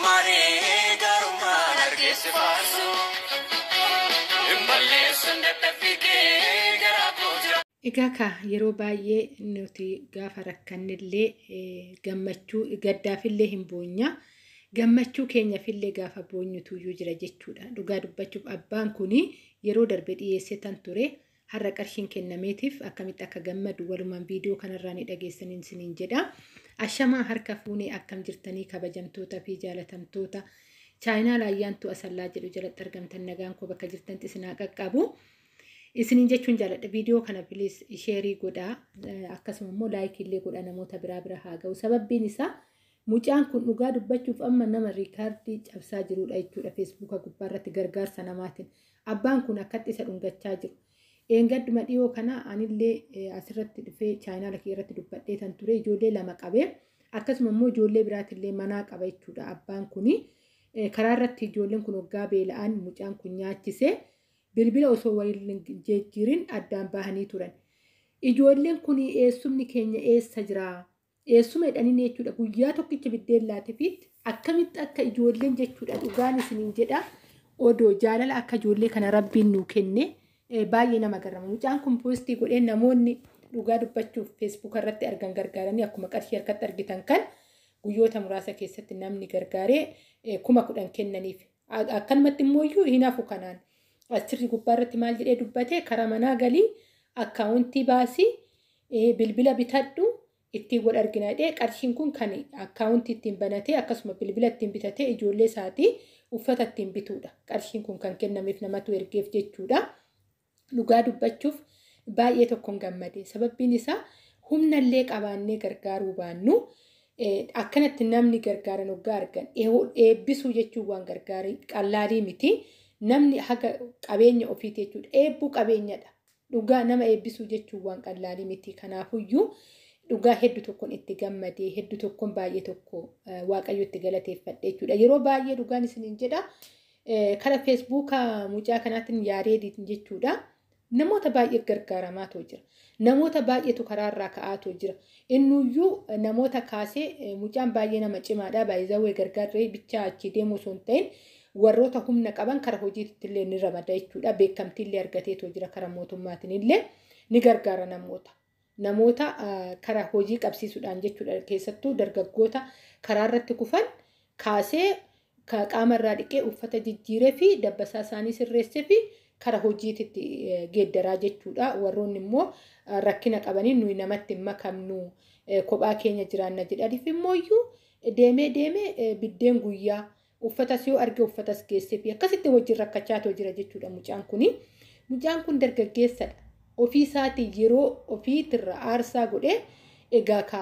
Marii gaarummaan argeessi faarsu. Hin balleessuun dadhabbii kee garaa koo jira. Egaa ka yeroo baay'ee nuti gaafa rakkannellee gammachuu gaddaafillee hin boonya. Gammachuu keenyafillee gaafa boonyutuyyuu jira jechuudha. Dhugaa dubbachuuf abbaan kun yeroo darbe dhiyeessee tan ture. Har'a qarshiin kennameetiif akkamitti akka gammadu walumaan viidiyoo kanarraa ni dhageessaniin isiniin jedha. Ashamaa, harka fuunee, akkam jirtanii kabajamtoota fi jaalatamtoota chaayinaal Ayyaantuu Asallaa jedhu jalatti argamtan? Nagaan koo bakka jirtanitti isin haa qaqqabu. Isiniin jechuun jaaladha. Viidiyoo kana please share godhaa, akkasuma immoo like illee godhaa, namoota biraa bira haa ga'u. Sababbiin isaa mucaan kun dhugaa dubbachuuf amma nama riikaardii cabsaa jirudha jechuudha Feesbuuka gubbaarratti gargaarsa namaatiin. Abbaan kun akkatti isa dhungachaa jiru. Eengadduma dhiyoo kana anillee asirratti dhufee chaayinaala kiyya irratti dubbadhee tan ture. Ijoollee lama qabee, akkasuma immoo ijoollee biraatillee manaa qaba jechuudha abbaan kuni. Karaa irratti ijoolleen kun waggaa beela'an mucaan kun nyaachisee, bilbila osoo waliin jijjiirin addaan bahanii turan. Ijoolleen kun "Eessumni keenya eessa jiraa? Eessuma?" jedhanii jechuudha. Guyyaa tokkicha biddeen laatefiitti akkamitti akka ijoolleen jechuudha, dhugaan isiniin jedha, odoo jaalala akka ijoollee kana Rabbiin nuu kenne baay'ee nama garrama. Mucaan kun post godhee namoonni dhugaa dubbachuuf Feesbuuk irratti argan gargaaranii, akkuma qarshii harkatti argitan kan guyyoota muraasa keessatti namni gargaaree 10,000 kennaniif. Akkanumatti immoo iyyuu hin hafu. Kanaan achirri gubbaa irratti maal jedhee dubbate? Karaa manaa galii, akkaawuntii baasii, bilbila bitadhu, ittiin wal argina jedhee. Qarshiin kun kan akkaawuntii ittiin banatee, akkasuma bilbila ittiin bitatee, ijoollee isaatii uffata ittiin bituudha. Qarshiin kun kan kennameef namatu ergeef jechuudha. Dhugaa dubbachuuf baay'ee tokkoon gammade. Sababbiin isaa humnallee qabaannee gargaaruu baannu, akkanatti namni gargaaran hoggaa argan eebbisuu jechuun waan gargaarii qallaalii miti. Namni haga qabeenya ofiiti jechuudha. Eebbuu qabeenyadha. Dhugaa nama eebbisuu jechuun waan qallaalii miti. Kanaafuyyuu dhugaa hedduu tokkoon itti gammadee, hedduu tokkoon baay'ee tokko Waaqayyo itti galateeffadhe jechuudha. Yeroo baay'ee dhugaan isiniin jedha, kara Feesbuuka mucaa kanaatiin, Yaareediitiin jechuudha. Namoota baay'ee gargaaramaatu jira. Namoota baay'eetu karaarraa ka'aatu jira. Innuyyuu namoota kaasee, mucaan baay'ee nama cimaadha. Baay'ee gargaarree bichaa achii deemuu osoo hin ta'in, warroota humna qaban kara hojiitti illee ni ramada jechuudha. Beekamtii illee argateetu jira, kara mootummaatiin illee ni gargaara namoota. Namoota kara hojii qabsiisuudhaan jechuudha. Keessattuu dargaggoota karaa irratti kufan kaasee, qaama irraa dhiqee, uffata jijjiiree fi dabbasaa isaanii sirreessee fi kara hojiitti geeddaraa jechuudha. Warroonni immoo rakkina qabanii "Nuyi namatti hin makamnu, kophaa keenya jiraanna" jedhaniif immoo iyyuu deemee deemee biddeen guyyaa, uffatas yoo arge uffatas geessee fi akkasitti wajjin rakkachaatoo jira jechuudha mucaan kuni. Mucaan kun dargaggeessadha. Ofii isaatii yeroo ofiitirra aarsaa godhee, egaa ka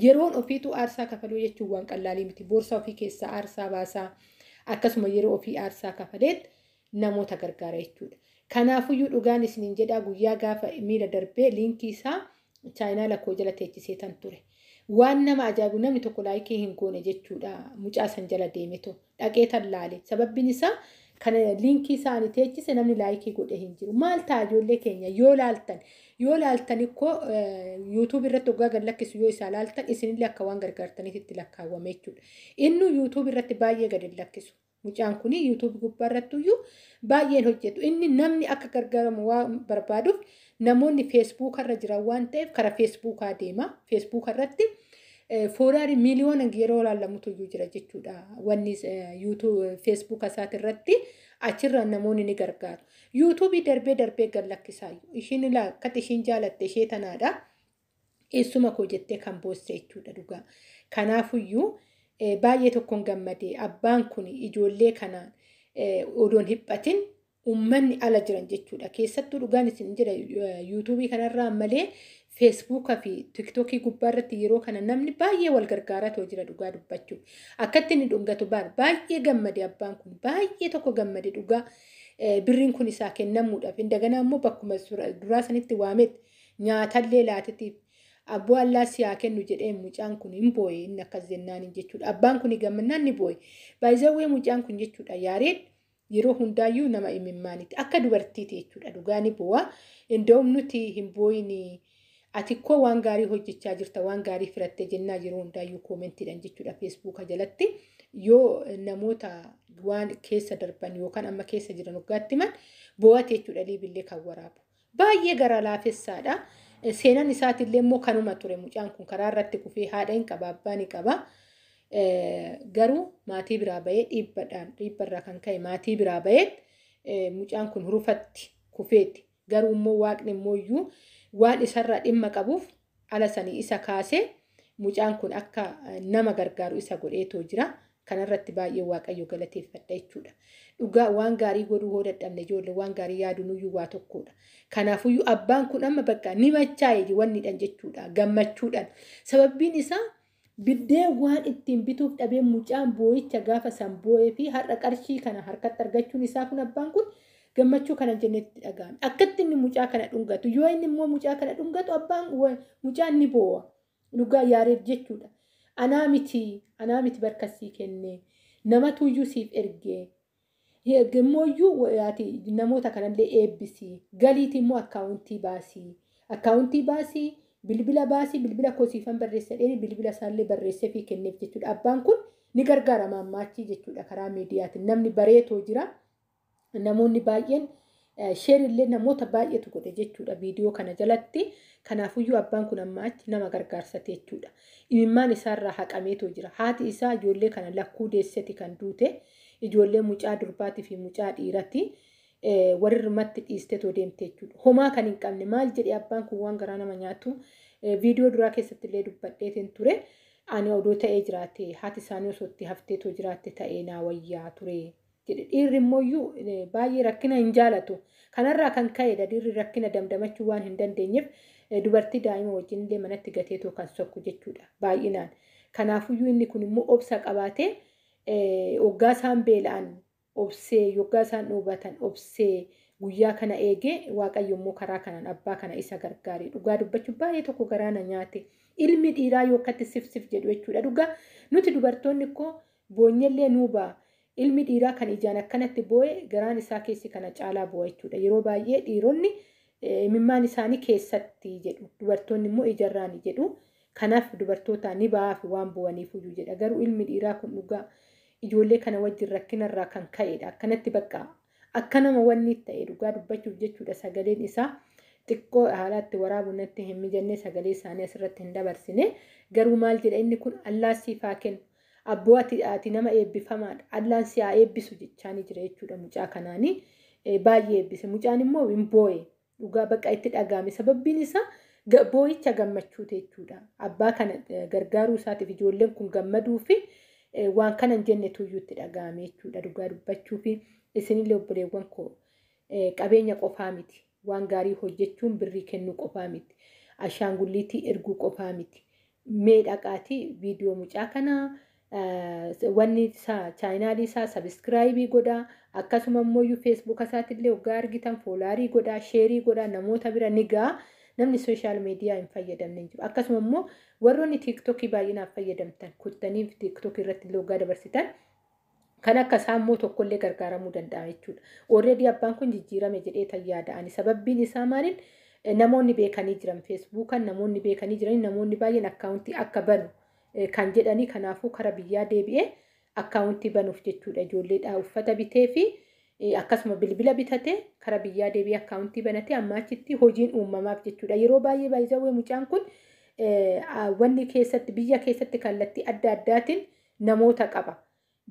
yeroon ofiitu aarsaa kafaluu jechuun waan qallaalii miti. Boorsaa ofii keessaa aarsaa baasaa, akkasuma yeroo ofii aarsaa kafaleet namoota gargaara jechuudha. Kanaafuyyuu dhugaan isiniin jedhaa, guyyaa gaafa miila darbee liinkii isaa chaayinaala koo jala teechisee tan ture. Waan nama ajaa'ibu, namni tokko like hin goone jechuudha. Mucaa san jala deemetu dhaqee tan laale. Sababbiin isaa kana liinkii isaa ani teechise namni like godhe hin jiru. Maal ta'a, ijoollee keenya, yoo laaltan, yoo laaltan ikkoo YouTube irratti hoggaa gad lakkisu yoo isaa laaltan, isinillee akka waan gargaartaniif itti lakkaawwame jechuudha. Innu YouTube irratti baay'ee gad hin lakkisu. Mucaan kun YouTube gubbaa irratti iyyuu baay'een hojjetu. Inni namni akka gargaaramu waan barbaaduuf, namoonni Feesbuuka irra jiran waan ta'eef karaa Feesbuukaa deema. Feesbuuka irratti follower miiliyoona yeroo laallamutu iyyuu jira jechuudha. Wanni YouTube Feesbuuka isaati irratti achirra namoonni ni gargaaru. Yuutuubii darbee darbee gad lakkisaayyuu. Ishiin akkatti ishiin jaalatte ishee tanaadha. "Eessuma koo" jettee kan boosse jechuudha dhugaa. Kanaafuyyuu baay'ee tokkoon gammadee. Abbaan kun ijoollee kanaan odoon hiphatin uummanni ala jiran jechuudha. Keessattuu dhugaan isin jedha, Yuutuubii kanarraa malee Feesbuukaa fi Tiktookii gubbaa irratti yeroo kana namni baay'ee wal gargaaraa jira dhugaa dubbachuuf. Akkatti inni dhungatu baay'ee gammade abbaan kun, baay'ee tokko gammade dhugaa, birriin kun isaa kennamuudhaaf. Indaganaa immoo bakkuma duraa sanitti waameet nyaatallee laatetiif. "Abboo, Allaa si haa kennu" jedhee. Mucaan kun hin boo'e inni akkas jennaaniin jechuudha. Abbaan kun gammannaan ni boo'e. Baay'izawwee mucaan kun jechuudha, Yaareen, yeroo hundaayyuu nama imimmaaniiti. Akka dubartiiti jechuudha, dhugaa ni boo'a. Indoom nuti hin boo'ini. "Ati koo waan gaarii hojjechaa jirta, waan gaarii filattee" jennaa yeroo hundaayyuu koomentiidhaan jechuudha Feesbuuka jalatti. Yoo namoota waan keessa darban yookaan amma keessa jiran waggaatti himan bo'ate jechuudha liibillee kan waraabu. Baay'ee gara laafessaadha. Seenaan isaatillee immoo kanuma ture mucaan kun karaa irratti kufee haadha hin qaba abbaa ni qaba. Garuu maatii biraa bahee dhiibbaadhaan dhiibbarraa kan ka'e maatii biraa bahee mucaan kun hurufatti kufeeti. Garuu immoo waaqni immoo iyyuu waan isarraa dhimma qabuuf ala sanii isa kaasee mucaan kun akka nama gargaaru isa godheetoo jira. Kanarratti baay'ee waaqayyo galateeffadha jechuudha. Dhugaa waan gaarii godhuu hoo dadhabne ijoollee waan gaarii yaadu nuyyuu waa tokkodha. Kanaafuyyuu abbaan kun amma bakka ni machaa'e wannidhan jechuudha gammachuudhaan. Sababbiin isaa biddeen waan ittiin bituuf dhabee mucaan boo'icha gaafa san boo'ee fi har'a qarshii kana harkatti argachuun isaa kun abbaan kun gammachuu kana jennetti dhaga'ame. Akkatti inni mucaa kana dhungatu yoo inni immoo mucaa kana dhungatu abbaan mucaan ni boo'a. Dhugaa yaareef jechuudha. Anaa miti barkasii kenne namatu iyyuu siif ergee immooyyuu namoota kanallee eebbisii galiiti immoo akkaawuntii baasii bilbila baasii bilbila kosiifan barreessa dheeni bilbila isaallee barreessee fi kenneef jechuudha. Abbaan kun ni gargaara maammaachii jechuudha karaa miidiyaatiin namni bareetoo jira namoonni baay'een sheerillee namoota baay'eetu godhe jechuudha viidiyoo kana jalatti. Kanaafuyyuu abbaan kun amma achi nama gargaarsate jechuudha. Imimmaan isaarraa haqameetoo jira. Haati isaa ijoollee kana lakkuu deesseti kan duute ijoollee mucaa durbaatii fi mucaa dhiirati warri irmatti dhiistetoo deemte jechuudha. Homaa kan hin qabne maal jedhee abbaan kun waan garaa nama nyaatu viidiyoo duraa keessatti illee dubbadheetiin ture. Ani odoo ta'ee jiraate haati isaanii osoo itti hafteetoo jiraatte ta'ee naa wayyaa ture. Jedhe dhiirri immoo baay'ee rakkina hin jaalatu. Kanarraa kan ka'edha dhiirri rakkina damdamachuu waan hin dandeenyeef dubartii daa'ima wajjin illee manatti gateetoo kan sokku jechuudha baay'inaan. Kanaafuyyuu inni kun immoo obsa qabaatee hoggaa isaan beela'an obsee yoggaa isaan dhoobatan obsee guyyaa kana eegee waaqayyo immoo karaa kanaan abbaa kana isa gargaare. Dhugaa dubbachuu baay'ee tokko garaa na nyaate. Ilmi dhiiraa yoo akkatti sif jedhu jechuudha. Dhugaa nuti dubartoonni koo boonyellee nuu ba'a. Ilmi dhiiraa kan ijaan akkanatti boo'e garaan isaa keessi kana caalaa boo'a jechuudha. Yeroo baay'ee dhiironni imimmaan isaanii keessatti jedhu. Dubartoonni immoo ijarraani jedhu. Kanaaf dubartoota ni ba'aaf waan boo'aniif iyyuu jedha. Garuu ilmi dhiiraa kun dhugaa ijoollee kana wajjin rakkinarraa kan ka'edha. Akkanatti bakka akka nama wanni ta'e dhugaa dubbachuuf jechuudha sagaleen isaa xiqqoo haalaatti waraabuu natti hin mijannee sagalee isaanii asirratti hin dabarsine. Garuu maal jedha inni kun Allaan siif haa kennu. Abboo ati nama eebbifamaadha. Allaan si haa eebbisu jechaanii jira jechuudha mucaa kanaanii. Baay'ee eebbise. Mucaan immoo hin boo'e. Dhugaa bakka itti dhaga'ame. Sababbiin isaa boo'icha gammachuuti jechuudha. Abbaa kana gargaaruu isaatiif ijoolleen kun gammaduu fi waan kana hin jenne tuyyuu itti dhaga'ame jechuudha. Dhugaa dubbachuu fi isinillee obboleewwan koo qabeenya qofaa miti. Waan gaarii hojjechuun birrii kennuu qofaa miti. Ashaangulliitii erguu qofaa miti. Mee dhaqaatii viidiyoo mucaa kanaa wanni isaa chaayinaalii isaa sabiskiraayibii godhaa akkasuma immoo feesbuuka isaatiillee hoggaa argitan foolaarii godhaa sheerii godhaa namoota bira ni ga'a namni sooshaal miidiyaa hin fayyadamne hin jiru. Akkasuma immoo warroonni tiiktokii baay'inaan fayyadamtan kuttanii tiiktokii irratti illee hoggaa dabarsitan kan akka isaa immoo tokkollee gargaaramuu danda'a jechuudha. Oolreedii abbaan kun jijjiirame jedhee tan yaada ani sababbiin isaa maaliin namoonni beekanii jiran feesbuukan namoonni beekanii jiran namoonni baay'een akkaawuntii akka banu kan jedhanii kanaafuu kara biyyaa deebi'ee akkaawuntii banuuf jechuudha. Ijoolleedhaa uffata bitee fi akkasuma bilbila bitatee kara biyyaa deebi'ee akkaawuntii banatee amma achitti hojiin uumamaaf jechuudha. Yeroo baay'ee baay'ee mucaan kun wanni keessatti biyya keessatti kallattii adda addaatiin namoota qaba.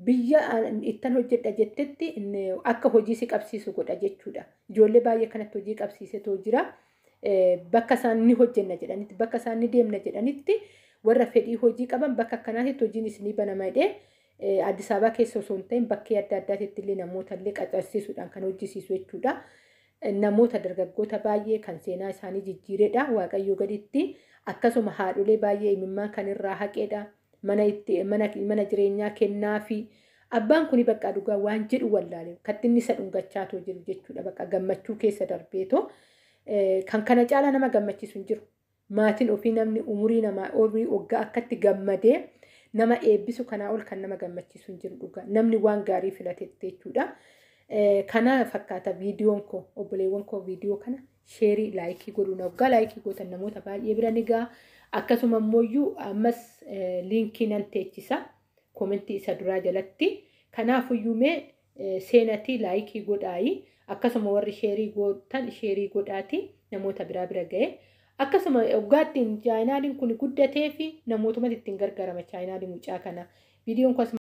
Biyya ittan hojjedha jettetti akka hojii si qabsiisu godha jechuudha. Ijoollee baay'ee kanatti hojii qabsiisetoo jira. Bakka isaan ni hojjenna jedhanitti bakka isaan ni deemna jedhanitti warra fedhii hojii qaban bakka akkanaatti hojiin isinii banama jedhee Addis Ababaa keessa osoo hin ta'in bakkee adda addaatitti illee namoota illee qacarsiisuudhaan kan hojjisiisu jechuudha. Namoota dargaggoota baay'ee kan seenaa isaanii jijjiiredha. Waaqayyoo gaditti akkasuma haadholee baay'ee imimmaan kan irraa haqedha. Mana jireenyaa kennaafi abbaan kuni bakka dhugaa waan jedhu wallaale kattinni isa dhungachaatoo jiru jechuudha. Bakka gammachuu keessa darbeetoo kan kana caalaa nama gammachiisu hin jiru. Maatiin ofii namni umurii namaa umurii waggaa akkatti gammadee nama eebbisu kanaa ol kan nama gammachiisu hin jiru dhugaa. Namni waan gaarii filatetti jechuudha. Kana fakkaata viidiyoon koo obboleewwan koo viidiyoo kana sheerii laayikii godhuun waggaa laayikii gootan namoota baay'ee bira ni ga'a. Akkasuma immoo ammas liinkii nan teechisa. Koomentii isa duraa jalatti. Kanaafuyyuu mee seenatii laayikii godhaayi. Akkasuma warri sheerii gootan sheerii godhaati namoota biraa bira ga'e. Akkasuma waggaa ittiin chaayinaaliin kun guddatee fi namootumatti ittiin gargaarama chaayinaalii mucaa kana. Viidiyoon kun